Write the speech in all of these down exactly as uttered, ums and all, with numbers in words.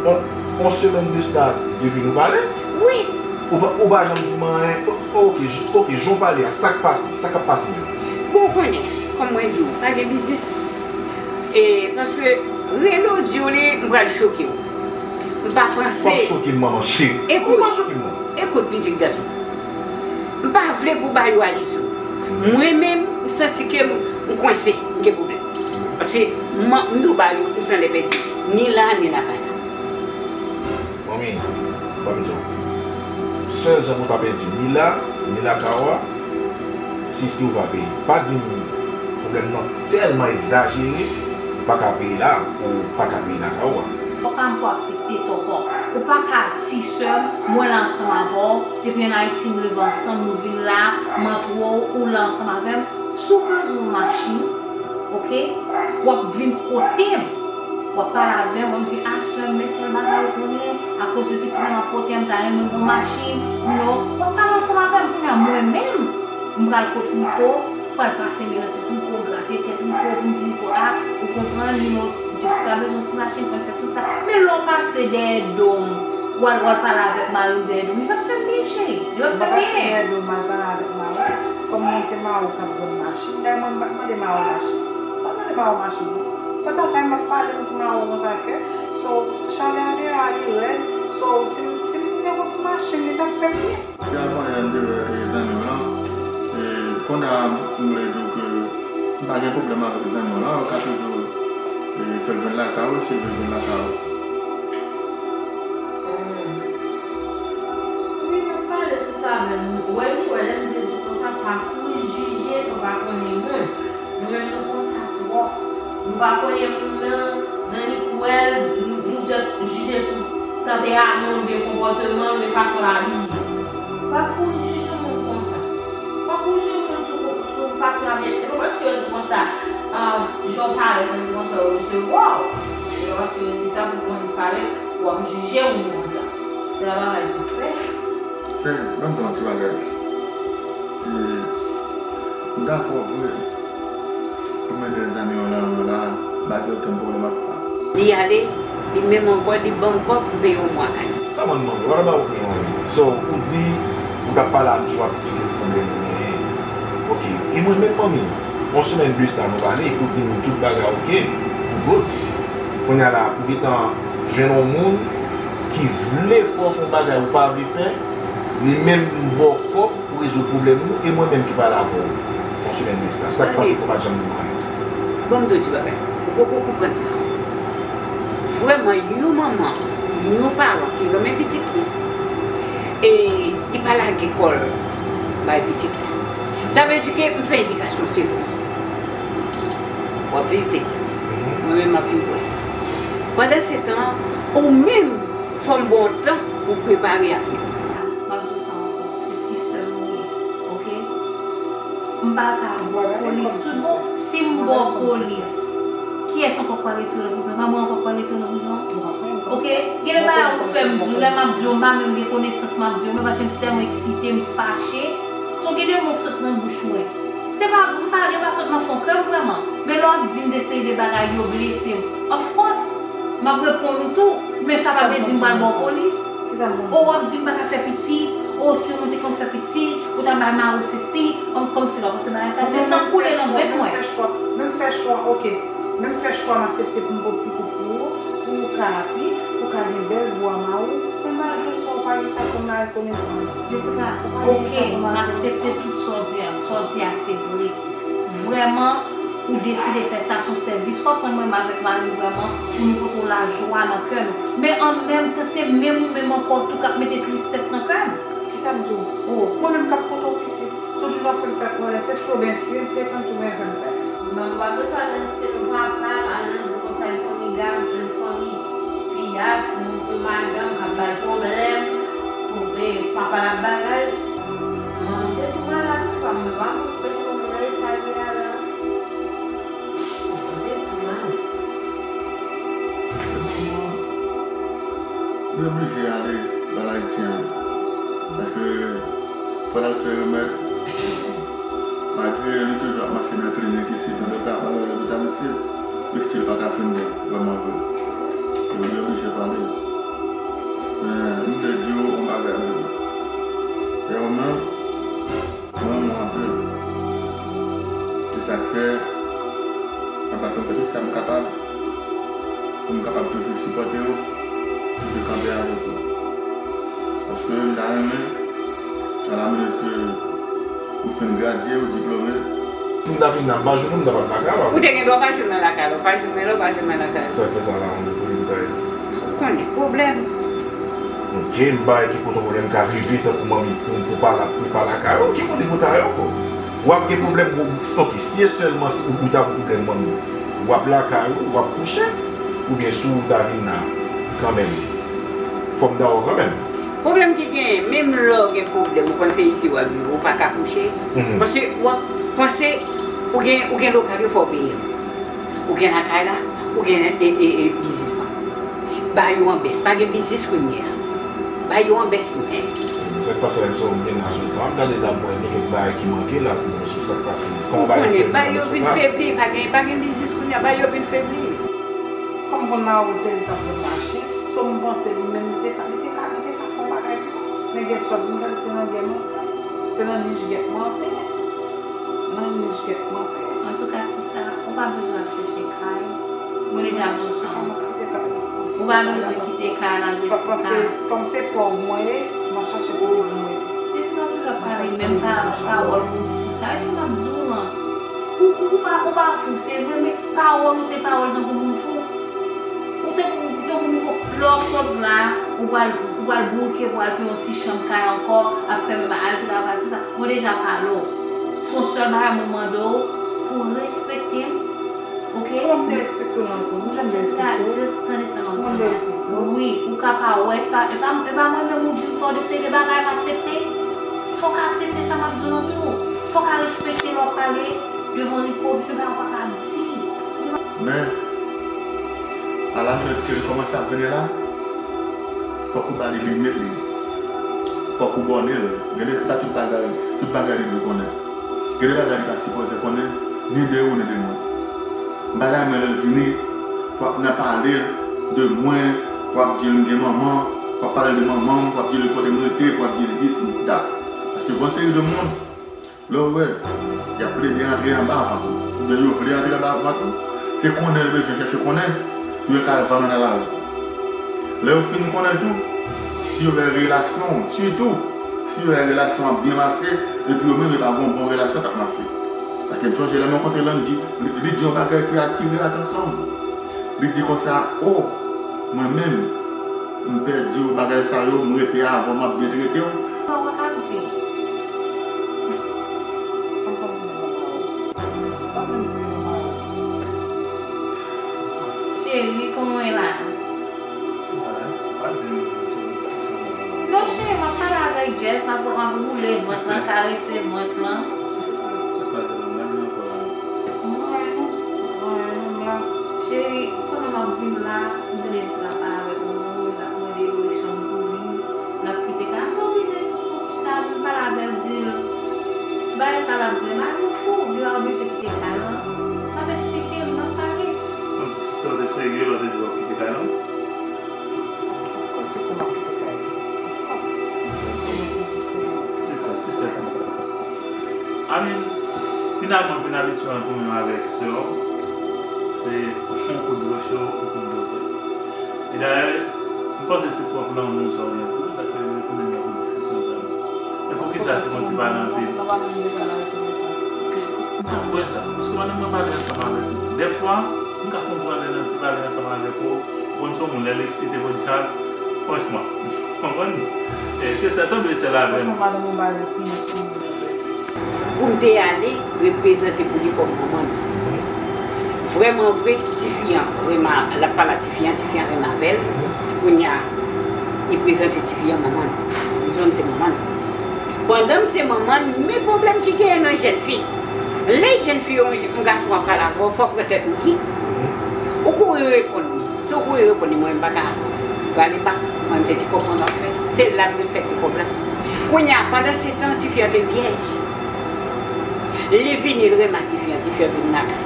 On, on semèn de sa, depi nou pale? Wi. Ou pa, ou pa janm di mwen anyen. O-, oke, j-, oke, jan w pale a, sa k pase, sa k ap pase menm? Bon, ou konnen, kòm mwen di w, pa gen biznis. E, paske, rele w di w li, m pral choke w. M pa panse. W ap choke m, manman cheri. Ekout. Ou pa choke m, non. Ekout, pitit gason. M pa vle pou bagay yo aji sou ou. Mwen menm, m santi ke m, m kwense, m gen pwoblèm. Paske m, m di w bagay yo, m sanble pèdi ni la, ni lakay la. Manmi, ban m di w. Sèl jan pou w ta pèdi ni la, ni lakay ou a, se si w pa peye. Pa di m pwoblèm nan tèlman egzajere, ou pa ka peye la, ou pa ka peye lakay ou a. Papa m fò aksepte tò pa w. Ou pa ka ti sè m, mwen la ansanm avè w, depi ann Ayiti m leve ansanm, nou vin la, m antre w, ou la ansanm avè m. Si w bezwen yon machin, oke, w ap vin kote m, w ap pale avè m, w ap di, a sè m, men tèl bagay ou konnen, akoz de pitit la m ap pote a, m ta renmen yon machin, you know, w ap pale ansanm avè m. Kounye a mwen menm, m pral kot Rico, pral pase men nan tèt Rico, grate tèt Rico, pou m di Rico, a, ou konprann, you know, Jessica bezwen ti machin, fè m fè tout sa. Men lè w pase dèyè do m, w al, w al pale avèk mari m dèyè do m, li p ap fè m byen, cheri. Li p ap fè m byen. Dèyè do m al pale avèk mari m. Kòm mwen se mari w k ap vann machin. Dayè mwen m pa t mande mari w machin. M pa t mande mari w machin, non. Se bagay m ap pale, m di mari w konsa ke, so, chalè a deyò a li rèd. So, si m, si m, si m te gon ti machin, li t ap fè m byen. Avan yè m te wè, e, zanmi w lan. E, kounye a, m vle di w ke m pa gen pwoblèm avèk zanmi w lan. Ou ka toujou, e, fè l vin lakay ou, si l vle vin lakay ou. Hmm. Wi, n ap pale sou sa menm. Ou wè, ou wè, lè m te di w konsa, pa kouri jije sa w pa konnen moun. Nou menm nou konsa twòp. Nou pa konnen moun nan, nan li kwè l, nou, nou just jije sou tanperaman l oubyen konpòteman l, men fason l abiye. Pa kouri jije moun konsa. Pa kouri jije moun sou, sou fason l abiye. E pa paske yo di konsa, ah, jan w parèt, yo di konsa, yo resevwa w. E pa paske yo di sa pou konn parèt, w ap jije moun konsa. Se pa bagay ki fèt. Cheri, ban m di w yon ti bagay. E, m dakò vre pou mennen zanmi w lan yo la, m pa gen okenn pwoblèm ak sa. Li ale, li menm ankò, li ban m kòb, m peye yon mwa kay. Kòman manmi, what about me, manmi? So, ou di, ou t ap pale a m, di w ap di ke pwoblèm ou genyen. Oke, e mwen menm, manmi, yon semèn de sa nou pale, ou di m tout bagay oke, ou good. Kounye a la, ou gentan jwenn yon moun ki vle fè w fè yon bagay ou pa vle fè, li menm li ba w kòb pou rezoud pwoblèm ou, e mwen menm ki pale avè w yon semèn de sa. Sa k pase ke w pa t janm di m anyen? Bon, m di w ti bagay. Ou poko konprann sa. Vrèman, yon manman, yon paran ki renmen pitit li, e li pa lage kò l bay pitit li. Sa vle di ke m fè edikasyon, se vre. W ap viv Texas. Mwen menm, m ap viv Wès la. Pandan se tan, ou menm, fò m ba w tan pou w prepare avni w. M ap di w sa ankò, se ti sè m ou ye, oke? M pa ka ba w polis tout bon. Si m ba w polis, kiyès ankò k pral retire w nan prizon? E pa mwen ankò k pral retire w nan prizon? Oke? Gen de bagay ou fè m di w, lè m ap di w, m pa menm gen konesans m ap di w, men paske m tèlman eksite, m fache. So, gen de mo k sot nan bouch mwen. Se pa, m pa, yo pa sot nan fon kè m vrèman. Men lè w ap di m de seri de bagay, yo blese m. Of course, m ap reponn ou tou, men sa pa vle di m pral ba w polis. O, w ap di m pa ka fè pitit, o, si nou te konn fè pitit, ou ta bay mari w sesi, kòm, kòmsi w pa panse bagay sa, se san k koule nan venn mwen. Men m fè chwa, oke. Men m fè chwa, m aksepte pou m pot pitit pou ou, pou ou ka api, pou w ka gen bèl vi w a mari w, men malgre sa, ou pa gen sa kòm larekonesans. Jessica, oke, m aksepte tout sa w di a. Sa w di a, se vre. Vrèman, ou deside fè sa, se yon sèvis w ap rann mwen menm avèk mari m vrèman, pou nou pote w lajwa nan kè nou. Men an menm tan, se menm ou menm ankò tou k ap mete tristès nan kè m. Kisa m di w? O. Mwen menm k ap pote w pitit, tout jou w ap fè m fè kòlè, se soben tye m, se kanti w renmen fè m fè. Manman pa bezwen al nan site non, papa al nan di konsa, l fanmi gad, l fanmi fiyas, yon madanm k ap ba l pwoblèm, pou, e, papa l ap bagay. Manman te tou malad wi, pa mwen pa mwen, mwen te konn nan eta l ye a la. Mwen te tou malad. Li oblije ale ba l Ayiti an. Paske fò l al fè remèd. Malgre li toujou ap mache nan klinik isit, nan lopital, malgre lopital isit, li still pa ka fin byen, vrèman vre. Li oblije pale. M ap bat mwen kote sa m kapab pou m kapab toujou sipòte w, toujou kanpe avèk ou. Paske m ta renmen, a la minit ke ou fin gradye, ou diplome. Si m ta vin la, m pa jwenn ou, m ta pral lakay la. Ou te gen dwa pa jwenn mwen lakay la, ou pa jwenn mwen la, ou pa jwenn mwen lakay la. Sa k fè sa la, mwen dekouvri m ta ye. Ou konnen pwoblèm. Gen bagay ki pote pwoblèm ka rive tankou manmi pou, pou pa la, pou pa lakay ou, ki pote pou ta yo ko. W ap gen pwoblèm, ok, si e sèlman si ou, ou ta gen pwoblèm manmi, w ap lakay ou, w ap kouche, oubyen si w ta vin la kanmenm, fò m ta wè w kanmenm. Pwoblèm ki genyen, menm lè w gen pwoblèm, ou konn se isi w ap viv, ou pa ka kouche, paske w ap panse ou gen, ou gen lokal yo fò w peye. Ou gen lakay la, ou gen e, e, e, biznis lan. Ba yo an bès, pa gen biznis kounye a. Ba yo an bès nèt. Sa k pase la, m sou, m vin la sou sa. M gade la, m wè gen kèk bagay ki manke la, pou mwen sou sa k pase. Kòman bagay fè vin la sou sa? Ou konnen, ba yo vin febli, pa gen, pa gen biznis kounye a, ba yo vin febli. Kòm konn Mawou se li k ap fè mache, so m panse li menm li te ka, li te ka, li te ka fè yon bagay pou mwen. Men guess what, m gade se nan gè m antre. Se nan nich gèt m antre. Nan nich gèt m antre. Antouka, sista, ou pa bezwen ap chèche kay. Mwen deja ap chèche yon kay. Ou pa bezwen kite kay la, Jessica. Paske, kòm se pòv mwen ye, m ap chache kote pou m rete. Jessica, ou toujou ap pale menm pa, pawòl moun fou sa. E sa m ap di w lan. Ou, ou, ou pa, ou pa fou, se vre, men pawòl ou se pawòl tankou moun fou. Ou tankou, ou tankou moun fou. Lè w sot la, ou pral, ou pral bouke pou al pran yon ti chanm kay ankò, ap fè m al travay, se sa. Mwen deja pale w. Se yon sèl bagay mwen mande w pou w respekte m, oke? Kòman m te respekte w la ankò? Mwen janm te respekte w? Jessica, just tande sa m ap di w la. Kòman m te respekte w? Wi, ou ka pa wè sa. E pa, e pa mwen menm ou di m sa w deside bagay m aksepte. Fò w ka aksepte sa m ap di w lan tou. Fò w ka respekte lè w ap pale devan Rico, gen de bagay ou pa ka di. Men, a la minit ke li kòmanse ap vini la, fòk ou ba li limit li. Fòk ou bòne l. Gen de, se pa tout bagay, tout bagay li dwe konnen. Gen de bagay li pa sipoze konnen, ni de ou, ni de mwen. M pa ta renmen lè l vini, pou ap nan pale de mwen, pou ap di l m gen manman, pou ap pale de manman m, pou ap di l kote m rete, pou ap di l dis, dat. Paske gon seri de moun, lè w wè, y ap plede antre anba vant ou, oubyen yo vle antre anba vant ou, se konnen yo bezwen chèche konnen, pou yo ka al vann nan lari. Lè yo fin konnen tou, si yo wè relasyon w, sitou, si yo wè relasyon w ap byen mache, epi yo menm yo pa gen yon bon relasyon k ap mache. Paske m sonje lè m rankontre Landy, li, li di yon bagay ki atire atansyon m. Li di konsa, o, mwen menm, m pèdi w bagay sa yo, m rete avè w, m ap byen trete w. Sa w konn ap di? Sa w konn di nan mama w? Sa w konn di nan mama w? Cheri, kòman w ye la? Non, cheri, m ap pale avèk Jess, m ap, m ap woule vant lan, karese vant lan. Sa k pase la? M pa di ankò la. Mwen, non, mwen, non, m la. Cheri, pandan m ap vin la, m tande Jess la pale avèk Momo, l ap mande lwe chanm pou li, l ap kite kay la. M oblije soti chita vin pale avè l, di l bagay sa l ap di, m a vin fou, li pa oblije kite kay la. M ap esplike l, m ap pale. Kòmsi sista w te serye lè w te di w ap kite kay la? Of course, ou konn ap kite kay la. Of course. Ou konnen se ki se. Se sa, se sa. I mean, finalman, vin abitye antre w menm avèk sè w, se yon kout dlo cho, yon kout dlo frèt. E dayè, m panse se twòp lanmou sa w gen pou yo, sa k fè yo retounen nan tout diskisyon sa yo. E poukisa se yon ti pale anpil? Ok, m konprann sa. Paske pandan mwen pale ansanm avèk ou, dèfwa, m ka konprann lè nan ti pale ansanm avèk ou, ou konn se yon moun lè l eksite, podyab, franchman. Konprann? E se sa, sanble sèl avè m. Franchman, madanm ou bay ou pi nice pou mwen. Pou m te ale reprezante pou li kòm manman l. Vrèman vre, tifi an renmen, l ap pale a tifi an, tifi an renmen avè l. Kounye a, li prezante tifi an manman l. Dizon m se manman l. Pandan m se manman l, men pwoblèm ki genyen nan jèn fi. Lè jèn fi, yon, yon gason ap pale avè w, fò w pran tèt ou, wi. Ou kouri reponn li. Si w kouri reponn li, mwen, m pa ka prale bak. Mwen, m se ti kòb mwen m ap fè. Se la m vin fè ti kòb la. Kounye a, pandan se tan, tifi an te vyèj. Li vini, li renmen tifi an, tifi an vin nan kay,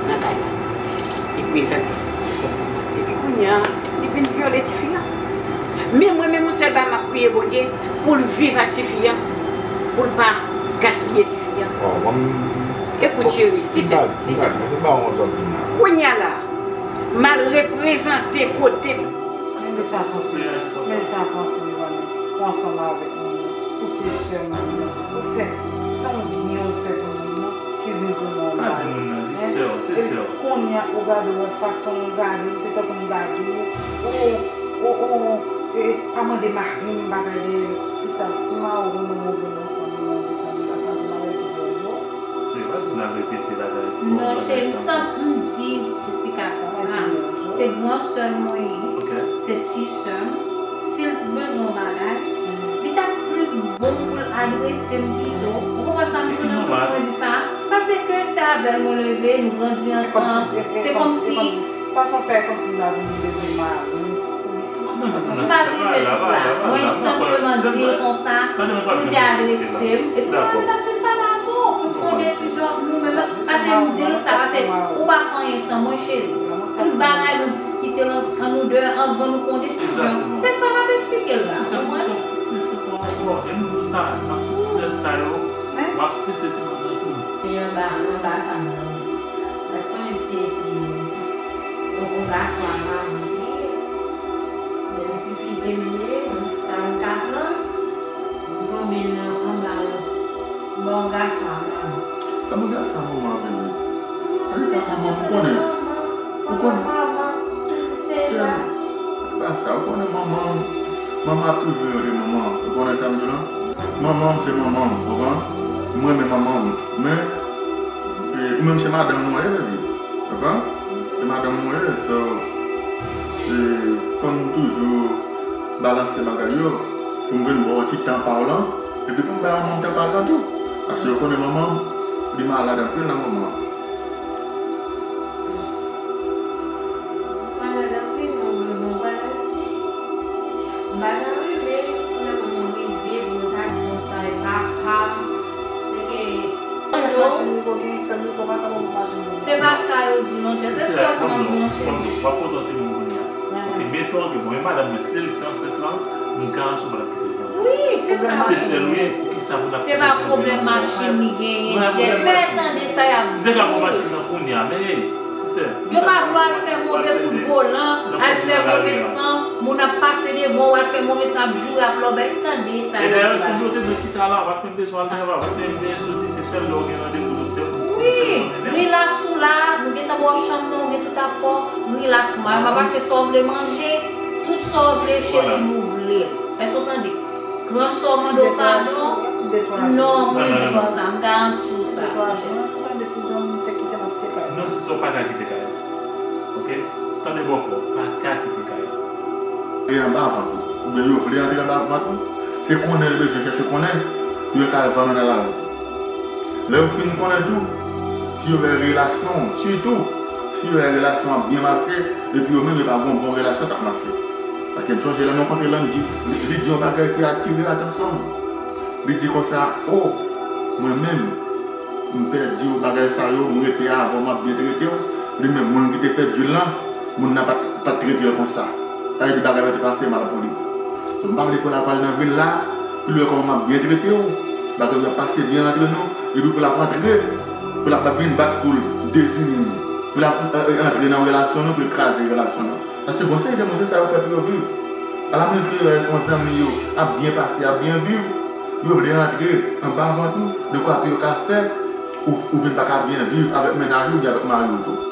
nan kay la. Li prezante. Epi kounye a, li vin vyole tifi an. Men mwen menm, yon sèl bagay m ap priye Bondye, pou l viv ak tifi an, pou l pa gaspiye tifi an. Oh, mwen, Ekout, cheri, fise, fise. Kounye a la, m al reprezante kote m. Men sa panse, men sa panse, mezanmi. Ou ansanm avèk moun nan, ou se sè moun nan, ou fè, se yon byen ou fè pou moun nan ki vin pou moun nan. Pa di moun nan, di sè w, se sè w. Kounye a, ou gade, ou wè fason ou gade m, se tankou m gade w, ou, ou, ou, e, pa mande mari m bagay de kisa, si mari w, moun nan, ou gen yon san mil, yon de san mil, sa se yon bagay ki djòl yo. Cheri, pa di m n ap repete bagay fò. Non, cheri, m santi m di Jessica konsa. Se gran sè l mwen ye. Se ti sè m. Si l bezwen yon bagay, li t ap plis bon pou l adrese m pito. Ou konprann sa m di w nan sans mwen di sa? Paske se avè l mwen leve, nou grandi ansanm. Se kòmsi. Fason fè kòmsi m ta vin bezwen mari. M pa t rive tout la. Mwen senpleman di l konsa pou l te adrese m. Epi mwen menm, m t ap fin pale a twòp. M fè yon desizyon nou menm. Paske m di l sa, paske ou pa fè anyen san mwen, cheri. Tout bagay nou diskite l an nou de anvan nou pran yon desizyon. Se sa m ap esplike l la. Ou konprann? Se se pou anfò. E m di w sa, nan tout sè sa yo, w ap sese timoun nan tou. E anba, anba sa m nan. Mwen konnen si e te yon, yon gason a maman li ye. Men yon ti fi ke m ye, mwen jiska vennkat an, m tonbe nan anba yon, m ba yon gason a maman. Kòman gason a maman an vin ye? Paske gason a maman m konnen. Ou konnen? Manman, se, se la. Se pa sa, ou konnen manman, manman ap toujou rele manman. Ou konnen sa m di w lan? Manman m se manman m, ou konprann? Mwen renmen manman m. Men, e, ou menm se madanm mwen ye, baby. Konprann? Se madanm mwen ye, so, e, fò m toujou balanse bagay yo pou m vin ba w ti tan pa w lan, epi pou m bay manman m tan pa l lan tou. Paske yo konnen manman m, li malad anpil nan moman an. Ou malad anpil, mwen vle bon bagay ti. M pa nan rive, lè mwen rive, pou yo ta di konsa, e papa m, se ke. Bonjou. Se pa sa yo di non, Jess. Se pa sa yo di non, Jess. W ap pote yon timoun kounye a. Ok, meton ke mwen, madanm mwen, si li te ansent lan, m garanti w pa t ap kite l. Wi, se sa. Se sèl ou ye, poukisa pou n ap kite l? Se pa pwoblèm machin li genyen, Jess. Fè tande sa y ap di. Deja pran machin nan kounye a, men, hey, se sèl. Yo pa vle al fè move kout volan, al fè move san, moun ap pase devan w, al fè move san, ap joure, ap lòbèy. Tande sa y ap di la. E dayè, si w te dwe chita la, w pa t menm bezwen al travay, w te dwe soti, se sèl lè w gen randevou doktè pou w konsèy mwen menm. Wi, rilaks ou la, nou gentan ba w chanm nan, ou gen tout afè w, rilaks ou. Mari m ap achte sa w vle manje, tout sa w vle, cheri, nou vle l. Èske w tande? Gran sè w mande w padon? Non, mwen di w sa, m garanti w sa, Jess. Non, se sa w pa ka kite kay la. Ok? Tande bò fò, w pa ka kite kay la. E anba vant ou. Oubyen yo vle antre anba vant ou. Se konnen yo bezwen chèche konnen pou yo ka al vann ou nan lari. Lè yo fin konnen tou, si yo wè relasyon w, sitou si yo wè relasyon an ap byen mache, epi yo menm yo pa gen yon bon relasyon k ap mache. Paske m sonje lè m rankontre l, li di, li, li di yon bagay ki atire atansyon m. Li di konsa, o, mwen menm, m pèdi w bagay sa yo, m rete avè w, m ap byen trete w. Li menm, moun ki te pèdi l lan, moun nan pa t, pa t trete l konsa. Sa vle di bagay yo te pase mal pou li. M pa vle pou l ap al nan vil la, pou l wè kòman m ap byen trete w, bagay yo ap pase byen antre nou, epi pou l ap antre, pou l ap vin bat pou l dezini nou, pou l ap, e, e, antre nan relasyon nou, pou l kraze relasyon nou. Paske gon seri de moun, se sa yo fè pou yo viv. Alamen ke yo wè yon zanmi yo ap byen pase, ap byen viv, yo vle antre anba vant ou, dekwa pou yo ka fè ou, ou vin pa ka byen viv avèk mennaj ou oubyen avèk mari w tou.